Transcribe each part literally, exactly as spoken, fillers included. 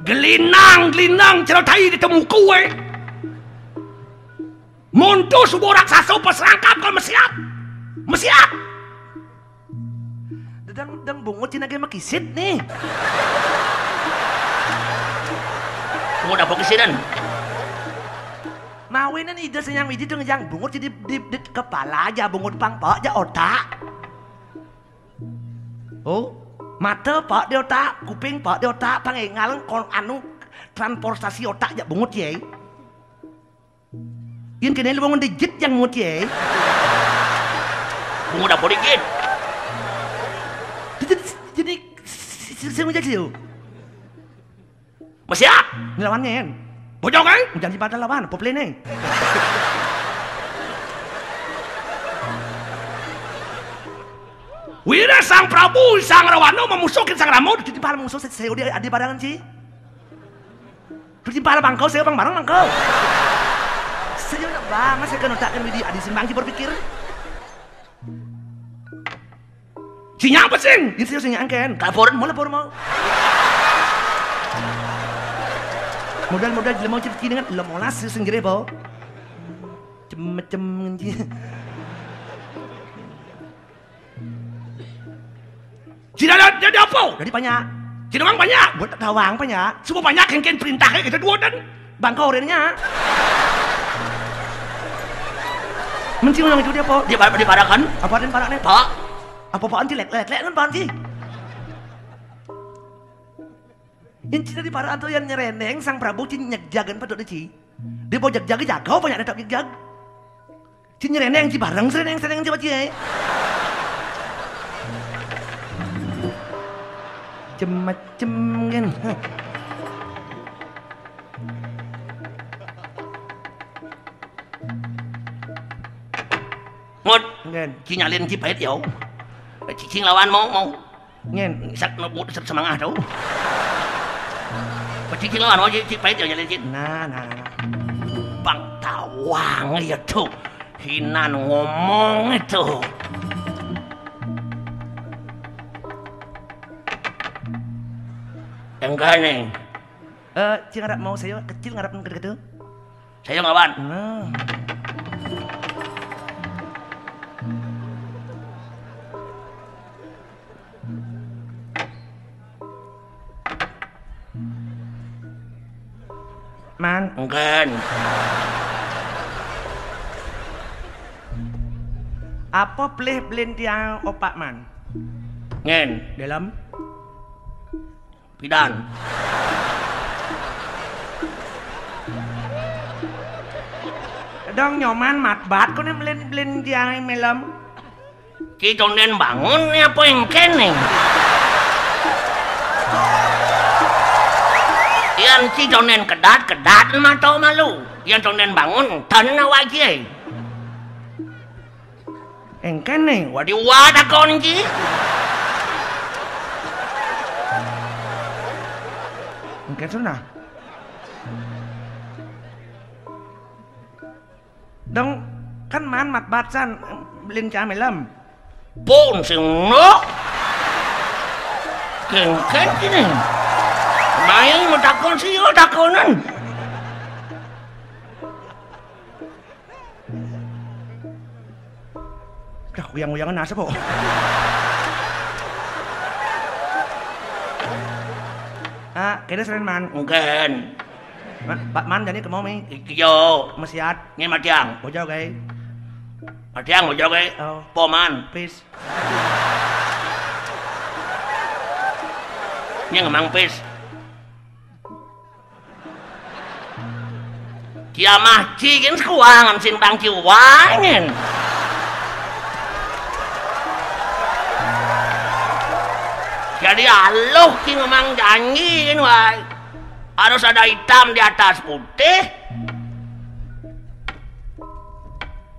Gelinang, gelinang, cerotai ditemu kue. Monto subo raksasa pas rangkap kal mesiat. Mesiat. Dedang, dang bungut cina ge makisit nih. Bungut apa kisidan? Mawinan ida senyang widi dong jang bungut jadi di, di kepala aja bungut pang pak aja otak. Oh, mata pak di otak, kuping pak di otak, pangengal kon anu transportasi otak aja bungut ye. Yen kene lu bangun digit yang mut ye. Bungut apa digit? Jadi jadi sing jadi yo. Masih ah? Ngelawan nyen. Bojong kan? Janji pada lawan, poplene. Wira Sang Prabu Sang Rawana memusuhin Sang Rama. Jadi pahal musuh saya dia adi barangan sih. Tuh timpal bangkau, saya bang bareng bangkau. Saya nak bang, saya kan otak kan di adi simbang berpikir. Sinyang apa sing? Ini saya sinyang kan. Laporan mau lapor mau. Modal-modal jelema ciri dengan lemolas sing jere bau. Cem-cem. Cina ada jadi apa? Jadi banyak. Cina mang banyak. Buat tawang banyak. Semua banyak kengken perintah kayak gitu dua dan bangkau orangnya. Mencing orang itu dia apa? Dia pada diparakan. Apa dan paraknya? Pak. Apa apaan sih lek lek lek kan apaan sih? Yang cina di para anto yang nyereneng sang Prabu cing nyegjagan padok deci. Dia bojak jaga jaga banyak tetap jegjag. Cing nyereneng ci bareng sereneng sereneng ci baci eh. Cem-cem kan. Ngot. Ngen. Ci nyalin ci pahit yo. Cicing lawan mau mau. Ngen. Sak no mut sak semangah tau. Cicing lawan mau ci pahit yo nyalin ci. Nah, nah, nah. Bang tawang ya tuh. Hinan ngomong itu. Enggak nih. Eh, ci ngarap mau saya kecil ngarap gede-gede. Saya ngawan. Nah. Man. Engken. Apa pelih belin tiang opak man? Ngen. Dalam. Pidan. Dong nyoman matbat kone melin-melin tiang melem. Ci tonden bangun ne apa engken ne? Yan ci tonden kedat kedat mato malu. Yan tonden bangun ten awak cie. Engken ne, wadi wa takon ci. Engken sunah. Dong kan man mat batsan belin camelem. Pun sing no. Kengken kini. Main matakon sio takonan. Dah uyang-uyangan nasib kok. Ah, kene seren man. Mungkin. Pak man jani kemo mi. Iyo. Mesiat. Ngin matiang. Bojau kai. Matiang bojau kai. Oh. Poman. Pis. Nyeng emang pis. Kiamah ci gin sekuangan simpang ciwangen. Jadi aluh ki memang janji gin wai. Harus ada hitam di atas putih.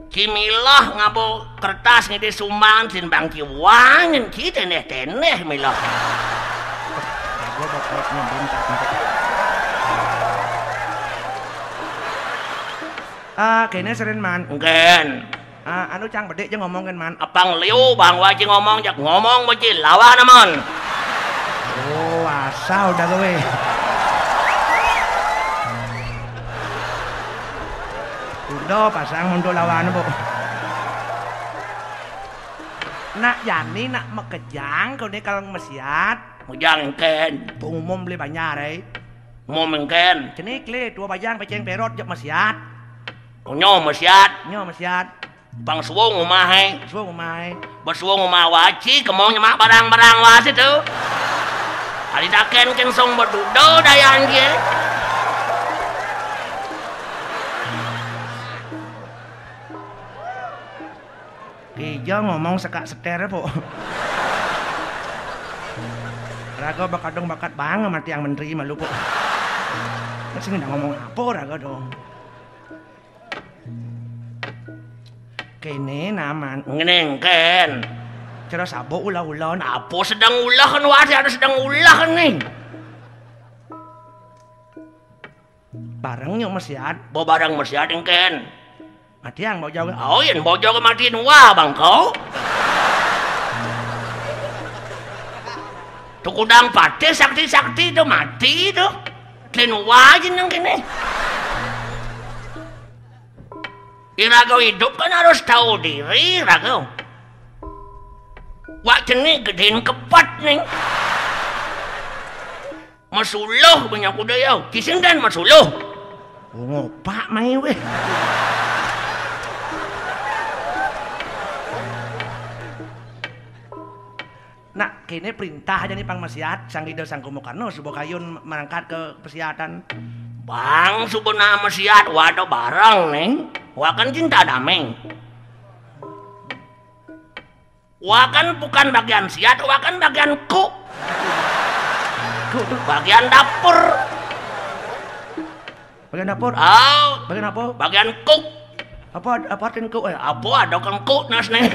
Ci milah ngaba kertas ngidih sumbangan sin Bang Ci Wang, ci teneh-teneh milah. Gua bakal nyembuntak. Ah, kene seren, Man. Engken. Ah, anu cang bedik ja ngomong kan, Man. Apang liu bang waci ngomong, jak ngomong beci lawan amun. Oh, asal udah gue. Udah pasang untuk lawan, Bu. Nak jani nak makejang kau ni kalang mesiat. Mejang engken. Pengumum beli banjar, eh. Umum engken. Cenik le, dua bajang peceng perot jak mesiat. Nyo mesiat. Nyo mesiat. Pang suung umah, eh. Suung umah, eh. Besuung umah waci, kemong nyemak barang-barang waci tu. Ari taken kensong bedudo dayan je. Kija ngomong sekak seter, Po. Raga bakadung bakat bang mati yang menteri malu, Po. Sing ngomong apa raga dong? Kene naman. Ngene engken. Cara sabo ulah-ulah. Apa sedang ulah kan, wah, ada sedang ulah nih. Bareng nyuk mesiat. Bo bareng mesiat engken. Matiang bojo. Oh, yen bojo ke matiin wah bang kau. Tu kudang patih sakti-sakti tu mati tu. Tlin wah jeneng kene. Iraga hidup kan harus tahu diri, raga. Wak cenik gedin kepat ning. Masuluh banyak kuda ya. Kising dan masuluh. Ngopak mai weh. Nak kene perintah aja nih pang mesiat, Sang Ida Sang Kumakarna suba kayun merangkat ke pesiatan. Bang suba na mesiat, wada bareng ning. Wakan cinta damai. Wakan bukan bagian siat, wakan bagian kuk. Kuk tu bagian dapur. Bagian dapur? Ah. Bagian apa? Bagian kuk. Apa, apa artin kuk? Eh, apa ada kang kuk nas nih?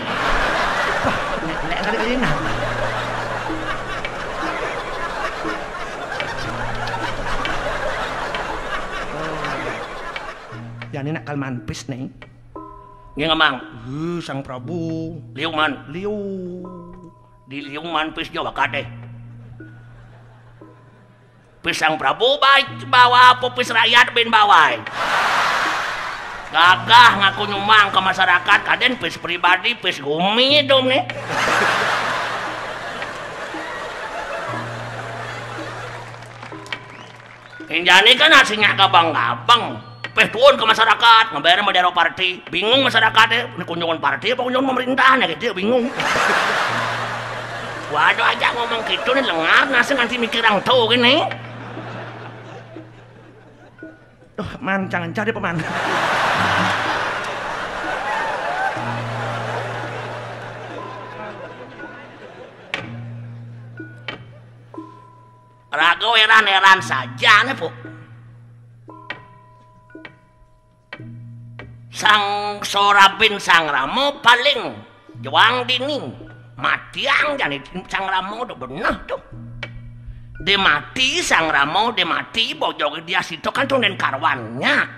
Nek, nek kali kali nah. Ya, ini nak kalman pis nih. Nggih, Mang. Ih, Sang Prabu. Liu man. Liu. Di liu man pis ja bakat, eh. Pis Sang Prabu baik bawa apa pis rakyat bin bawai. Gagah ngaku nyumbang ke masyarakat, kaden pis pribadi, pis gumi dong nih. Injani kan hasilnya gabang-gabang. Peh tuun ke masyarakat, ngebayar sama daerah parti. Bingung masyarakat, eh, ini kunjungan parti apa kunjungan pemerintahan ya gitu, bingung. Waduh, aja ngomong gitu nih, lengar, nasi nganti mikir yang tahu gini. Duh, man, jangan cari peman. Raga heran-heran saja nih, Bu. Sang Sorabin Sang Rama paling juang dini. Matiang jani Sang Rama udah bener tuh. Dia mati Sang Rama, dia mati bojo dia situ kan tunden karwannya.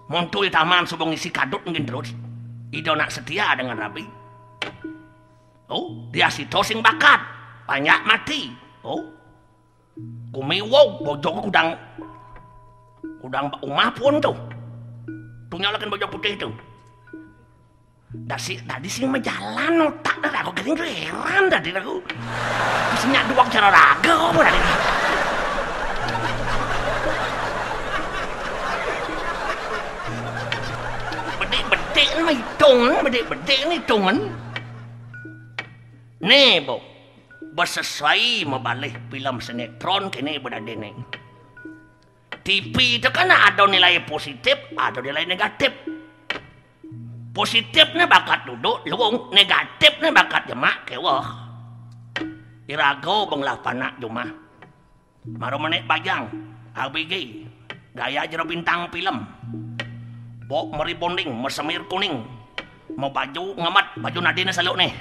Montul taman suba ngisi kadut mungkin terus. Ida nak setia dengan Rabi. Oh, dia situ sing bakat. Banyak mati. Oh. Kumiwau, bojoku kudang, kudang umah pun tuh. Tuh nyalakan bojog putih tuh. Dasi, tadi sing majalan otak dah aku kering heran tadi aku. Terus nyak dua cara raga apa tadi? Bedik-bedik ni mah hitungan, bedik-bedik ni hitungan. Nih, Bu. Besesuai mabalih film sinetron kini bedadene. T V itu kan ada nilai positif, ada nilai negatif. Positifnya bakat duduk, luung, negatifnya bakat jemak, kewah. Irago benglah panak jumah. Maru menek bajang, A B G, gaya jero bintang film. Bok meribonding, mesemir kuning. Mau baju ngemet, baju nadine seluk nih.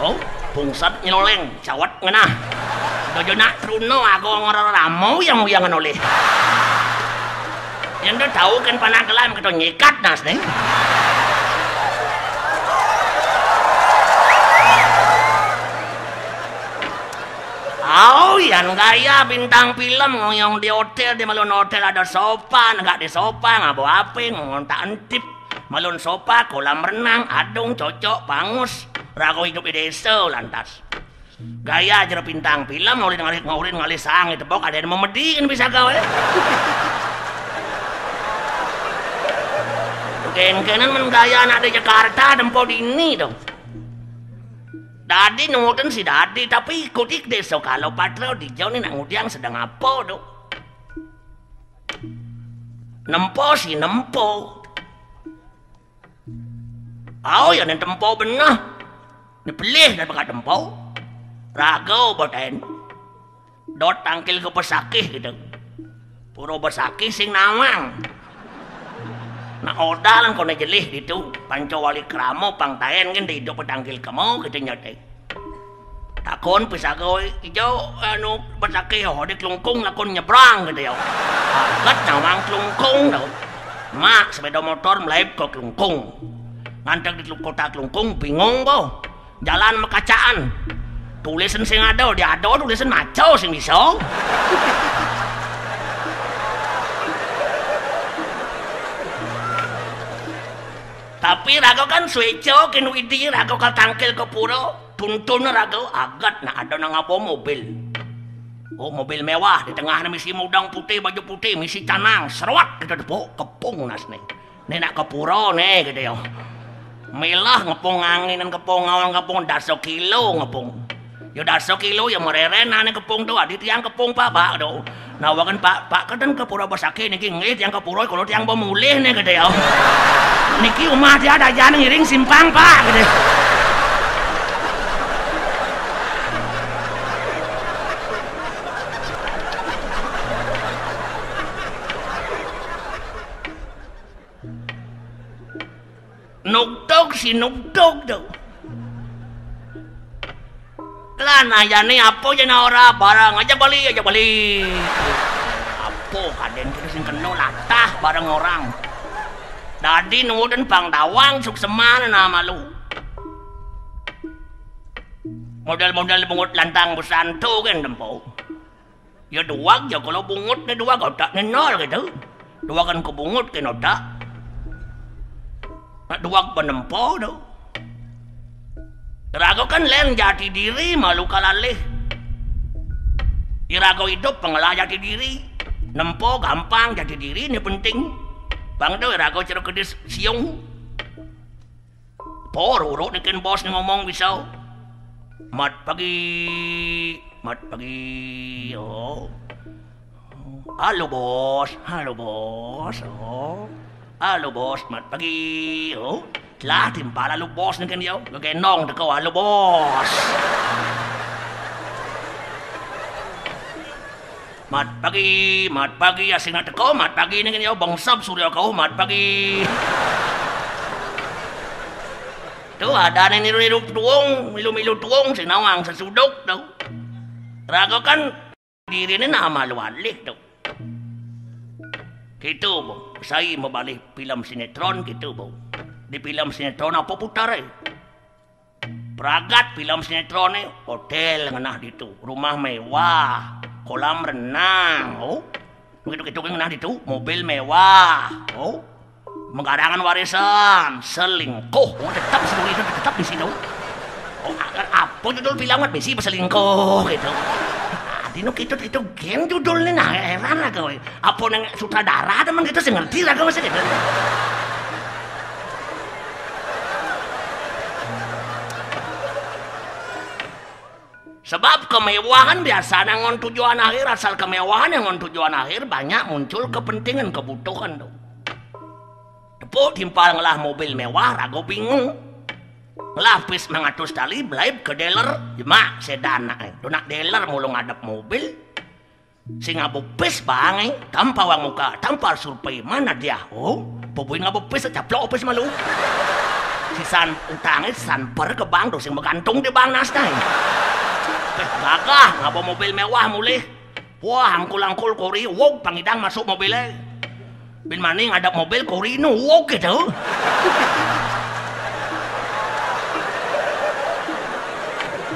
Oh, bungsat nyeloleng, cawat ngenah. Dojo nak truno aku ngereramo yang uyangan oleh. Yang do tahu kan panak kelam kita nyikat nas nih. Au, yan gaya bintang film ngoyong di hotel, di malun hotel ada sofa, negak di sofa, ngabo ape, ngontak entip. Malun sofa, kolam renang, adung, cocok, pangus. Rago hidup di desa, lantas. Gaya jero bintang film, ngaurin, ngaurin, ngaurin, ngalih sang, itu pok, ada yang memediin bisa gawe. Kengkenan men gaya anak di Jakarta, tempo dini dong. Dadi nurutin si dadi, tapi ikuti desa kalau patro di jauh ni nak ngudiang sedang apa tu. Nempo si nempo. Au ya nen tempo benah. Ni pelih dan pekat tempo. Raga badan. Dot tangkil ke pesakih gitu. Pura besakih sing nawang. Nak odalan kone jelih ditu, panco wali kramo pang taen kan dido petangkil kemo gitu nyote. Takon pisaga, "Ijo anu besakih ho di klungkung lakon nyebrang," gitu ya. Agat nawang klungkung tau. Mak sepeda motor melaip ke klungkung. Ngantek di kota klungkung bingung boh. Jalan mekacaan. Tulisan sing ada, di ada tulisan maco sing bisa. Tapi raga kan sueco kin widi raga ka tangkil ke pura, tuntun raga agat nak ada nang apa mobil. Oh, mobil mewah di tengah misi mudang putih, baju putih, misi canang, seruat kita tepuk kepung nas nih. Ni nak ke pura ni gitu ya. Milah ngepung anginan kepung ngawang kepung dasa kilo ngepung. Ya dasa kilo ya mereren ane kepung tu adi tiang kepung pak pak tu. Nawakan pak pak keden ke pura besakih niki nggih tiang ke pura kalau tiang pemulih ni gitu ya. Niki rumah dia ada jalan ngiring simpang pak gitu. Nuktuk si nuktuk tu. Lah nayane apa jane ora barang aja bali aja bali. Apa kaden kita sing kena latah bareng orang. Dadi nurun pang tawang sukseman nah malu. Model-model bungut lantang besantu kan tempo. Ya duwag ya kalau bungut ni duwag otak ni nol gitu. Duwagan ke bungut ke otak. Nak duwag penempo tu. Irago kan len jati diri malu kalalih. Irago hidup pengelah jati diri. Nempo gampang jati diri ni penting. Bang tu irago ceruk kedis siung. Por urut ni ken bos ni ngomong bisa. Mat pagi, mat pagi. Oh. Halo bos, halo bos. Oh. Halo bos, mat pagi. Oh. Telah timpal halo bos ni ken yo. Gendong teko halo bos. Mat pagi, mat pagi, asing nak teko, mat pagi ni kan ya, bangsap surya kau, mat pagi. Tu ada ni niru-niru tuung, milu-milu tuung, sinawang sesuduk tu. Raga kan diri ni nama lu alih tu. Gitu, bu. Saya mau balik film sinetron gitu, bu. Di film sinetron apa putar eh? Pragat film sinetron ni, hotel ngenah ditu, rumah mewah, kolam renang, oh. Begitu-gitu ngenah ditu, mobil mewah, oh. Menggarangan warisan, selingkuh, oh, tetap seluruh itu tetap di situ. Oh, agar apa judul film kan bisi selingkuh gitu. Nah, dino gitu gitu gen judul ni nah heran lah kowe. Apa nang sutradara teman gitu sing ngerti lah kowe sih gitu. Sebab kemewahan biasa nangon tujuan akhir, asal kemewahan nangon tujuan akhir banyak muncul kepentingan kebutuhan tu. Tepuk timpal ngelah mobil mewah rago bingung. Ngelah pis mangatus tali belaib ke dealer, jemak sedan nak eh. Donak dealer mulu ngadep mobil. Sing ngabupis bang, eh, tanpa uang muka, tanpa survei, mana dia? Oh, bubuin ngabupis, caplok upis malu. Sisan utangnya, sisan per ke bank tuh, sing begantung di bank nasna, eh. Peh gagah, ngabo mobil mewah mulih. Wah, angkul-angkul kori, wog, pangidang masuk mobilnya. Bin maning ada mobil kori nu wog gitu.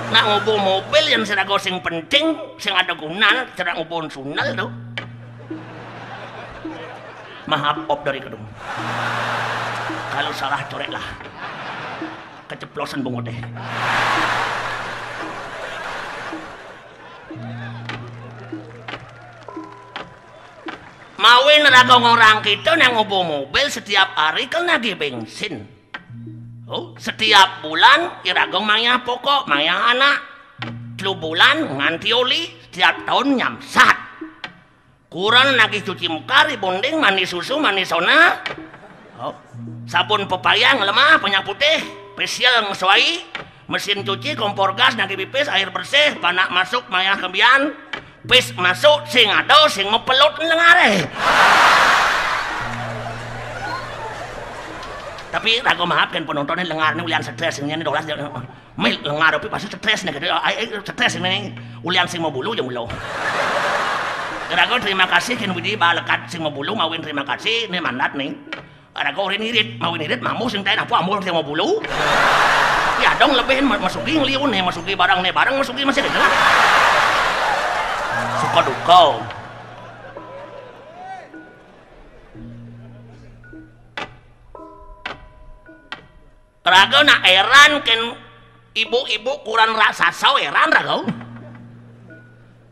Nak ngubu mobil yang sing raga sing penting, sing ada guna, cara ngubu sunal tuh. Maaf, op dari kedung. Kalau salah, coretlah. Keceplosan bungut deh. Mawin raga ngorang kita nang ngubu mobil setiap hari kan nagih bensin. Oh, setiap bulan iraga mayah pokok, mayah anak. Telu bulan nganti oli, setiap tahun nyamsat. Kuran nagih cuci muka, rebonding, mandi susu, mandi sona. Oh. Sabun pepaya ngelemah, penya putih, facial ngesuai, mesin cuci, kompor gas, nagih pipis, air bersih, panak masuk, mayah kembian, pis masuk, sing ada, sing mepelut lengare. Tapi raga maafkan penontonnya, lengar ni ulian stres, ini dolas. Mil lengar tapi pasti stres nih gitu. Ai, ai, stres ini. Ulian sing mau bulu aja mulo. Raga terima kasih kin widi ba lekat sing mau bulu, mawin terima kasih, ini mandat nih. Raga urin irit, mawin irit, mamu sing tain apa amul sing mau bulu. Ya dong lebih ma-, masuki ngeliun nih, masuki barang nih, barang masuki masih gitu. Suka duka. Raga nak eran ken ibu-ibu kuran raksasa eran raga.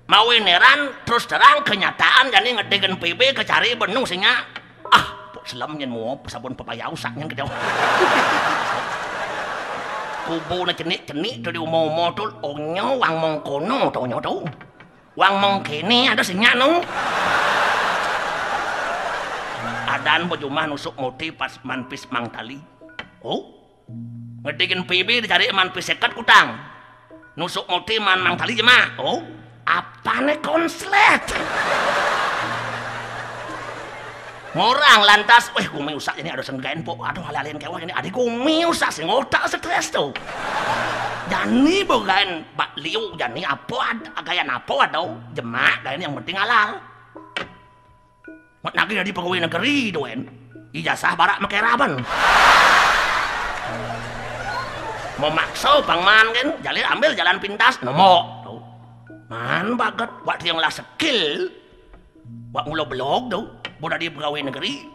Mawin eran terus terang kenyataan jani ngedegen P B kecari benung sinya. Ah, pok selam nyen mau sabun pepaya usak nyen kejauh. Kubu na cenik-cenik tu di umur-umur tu onyo wang mengkono tu onyo tu. Wang mengkene ada sinya nu. Adan bejumah nusuk moti pas manpis mang tali. Oh, ngedikin P B dicari manpis seket kutang. Nusuk moti man mang tali jema. Oh, apane konslet? Ngorang lantas, weh, gumi usak ini ada senggain po, aduh, alih-alihin kewah ini, adi gumi usak sing otak stres tu. Jani bogain bak liu, jani apa ad-, gayan apa ada, jemak gayan yang penting halal. Mat nagih jadi pegawai negeri tu kan. Ijazah barak makeraban. Memaksa pangman kan, jalin ambil jalan pintas, nemo. Tu. Man baget, wak tiang lah skill. Wak mula blog tu, bo dadi pegawai negeri.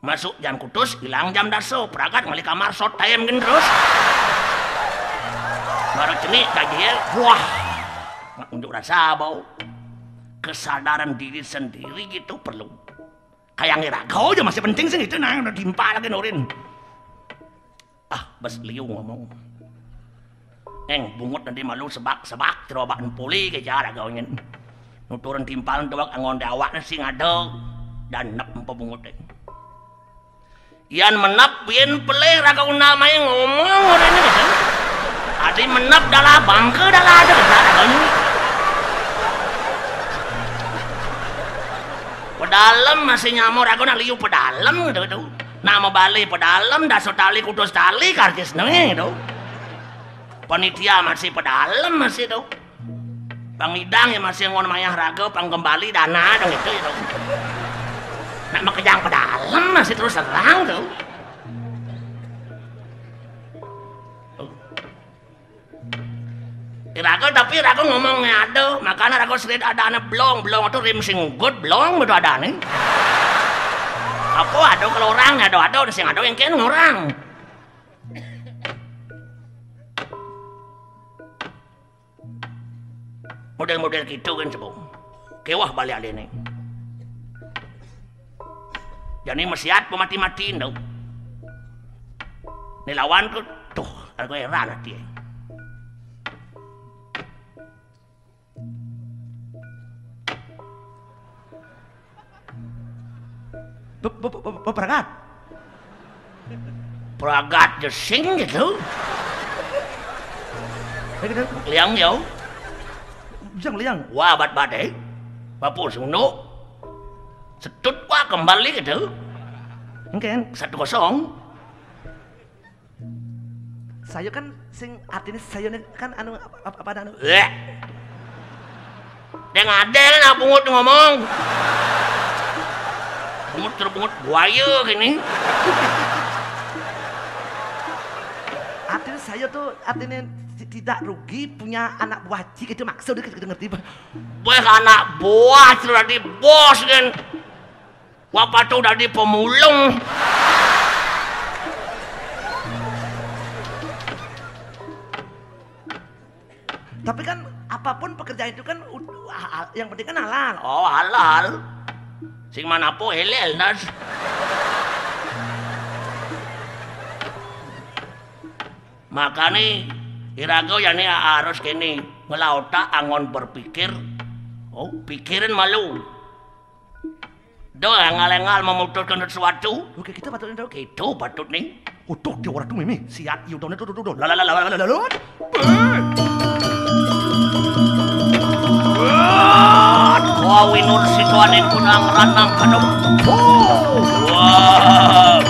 Masuk jam kutus, ilang jam dasa, peragat ngali kamar short time gin terus. Baru cenik gajil, wah. Nak unjuk rasa bau. Kesadaran diri sendiri gitu perlu. Kayak ngira kau aja masih penting sih itu, nah, udah timpal lagi norin. Ah, bes liu ngomong. Eng, bungut nanti malu sebak-sebak, cerobak puli ke cara kau nyen. Nuturan timpal tuak angon dawak sing ada dan nep empa bungut, eng. Yan menep yen pelih raga undal main ngomong orang ini kan. Adi menep dalah bangke dalah ada besar raga ini. Pedalem masih nyamuk raga nak liu pedalem gitu, gitu. Nama balik pedalem, daso tali kutus tali karcis nengeng itu. Panitia masih pedalem masih tu. Pangidang ya masih ngon mayah raga, pang kembali dana dong itu, itu. Nak makejang pedalem masih terus terang tu. Raga tapi raga ngomongnya ada, makanya raga serit ada anak belong, belong itu rim sing good, belong itu ada nih. Apa ada kalau orang ada, ada sing ada yang kena orang. Model-model gitu kan sebung. Kewah balik alih nih. Jadi mesiat pemati-mati tu. Ni lawan tu, tuh, aku heran hati. Be-, be-, be-, be-, peragat. Peragat je sing gitu. Eh, gitu. Liang yo. Jang liang. Wah, bat-bat, eh. Bapak Suno. Sedut, wah, kembali gitu. Engken, satu kosong. Saya kan sing artinya saya ini kan anu apa, apa, apa anu. Bleh. Dia ngadel nah pungut ngomong. Pungut terpungut buaya gini. Artinya saya tuh artinya ti-, tidak rugi punya anak buah cik itu maksud kita ngerti, Pak. Weh, anak buah sudah di bos kan. Wah, patuh dadi pemulung. Tapi kan apapun pekerjaan itu kan ud-, hal-, yang penting kan halal. Oh, halal. Sing manapo elel, Nas. Makane iraga yane harus kene, ngelah otak angon berpikir. Oh, pikirin malu. Doh, engal-engal memutuskan sesuatu. Oke, kita patutnya, Dok. Itu patut nih. Utuh, dia orang tuh mimi. Siat, iya, utuh, utuh, utuh, utuh. Lala, lala, lala, lala. Wah, winur situaning kunang ranang kadem. Wah. Wah.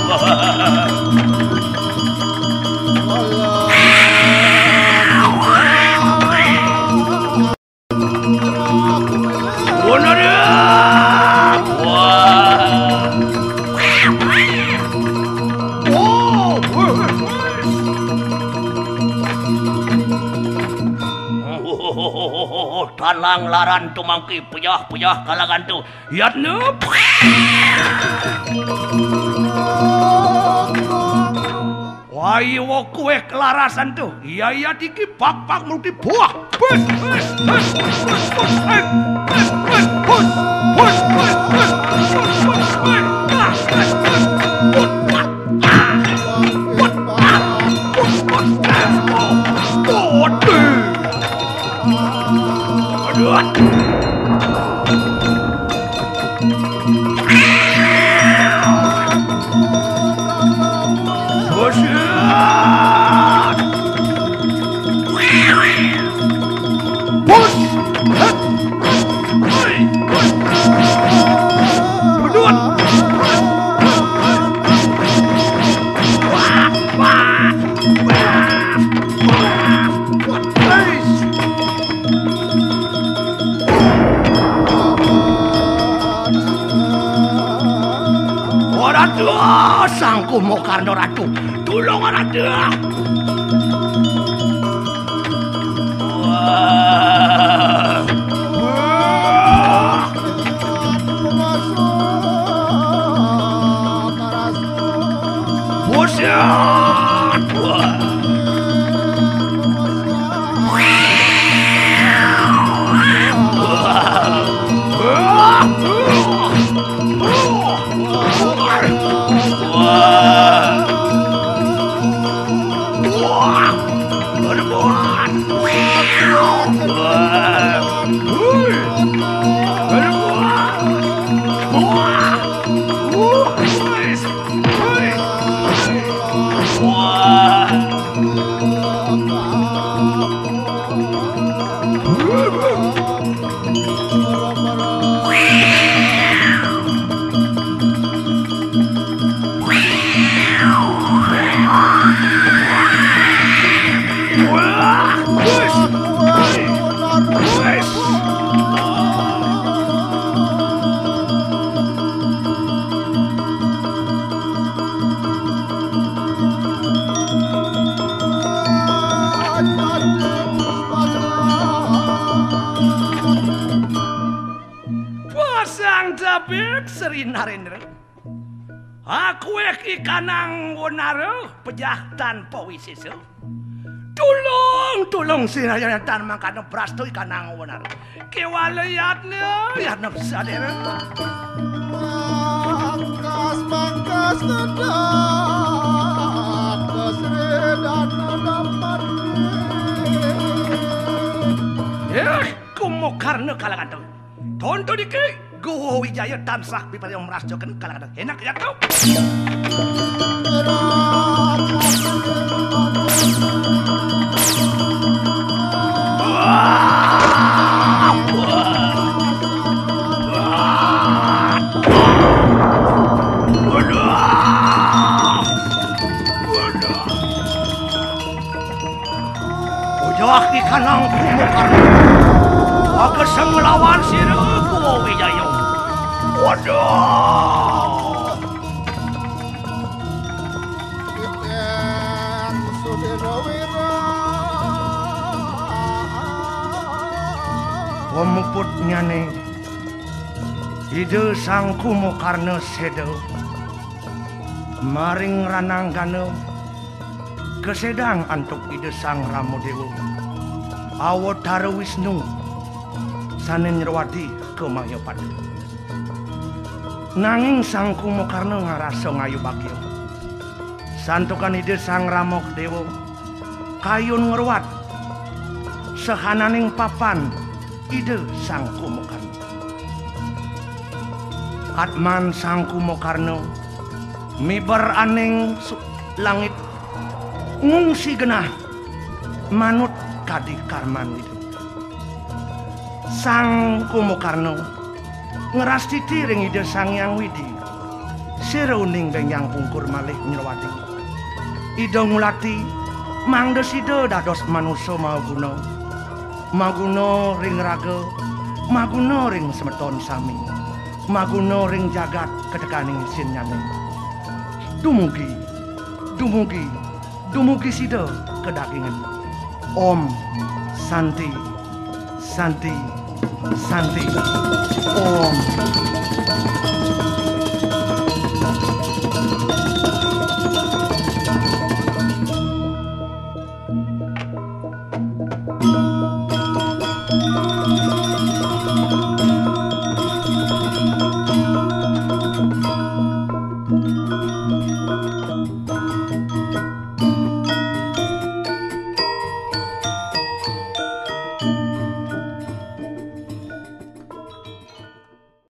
Tanang laran tumangki puyah-puyah kalangan tu. Yatna. Wah, iya kowe kelarasan tuh. Iya, iya, tiki pak-pak mesti buah. Bus, bus, bus, bus, bus, bus, eh. Bus, bus, bus, bus, bus, bus, bus, bus, bus, eh. Ah, bus, bus. Bus, bus, ah. Bus, bus, ah. Bus, bus. Aduh. Buset! Bus! Bedut! Ora tuh, Sangku Mokarno Ratu. Tulung ora tuh. Wah. Wah. Buset! Wah. Pasang David Sri Narendra. Aku iki kanang wenara pejah tanpa wisesa. Tulung, tulung sinayan tan mangkana brasta ikanang wenara. Kewala yatna, yatna sadera. Mangkas, mangkas nedak, kesredan nedak mati. Eh, kumokarna kalangan tu. Tonton iki, Gowo Wijaya tansah pipareng mrastaken kalangan enak ya tu. Kanang Kumokarna. Ageseng nglawan sira Kuwa Wijaya. Waduh. Pemuputnyane Ida Sang Kumokarna seda maring rananggana kasedang antuk Ida Sang Rama Dewa Awatara Wisnu sane nyruwadi ka Mayapada. Nanging Sang Kumokarna ngarasa ngayu bagya. Santukan Ida Sang Rama Dewa kayun ngruwat sahananing papan Ida Sang Kumokarna. Atman Sang Kumokarna miber aning su-, langit ngungsi genah manut kadi karman Ida. Sang Kumokarna ngrastiti ring Ida Sang Hyang Widi, sira uning benjang pungkur malih nyruwadi. Ida ngulati mangda sida dados manusa maguna, maguna ring raga, maguna ring semeton sami, maguna ring jagat katekaning sinnyane. Dumugi, dumugi, dumugi sida kadagingan. Om Santi, Santi, Santi. Om.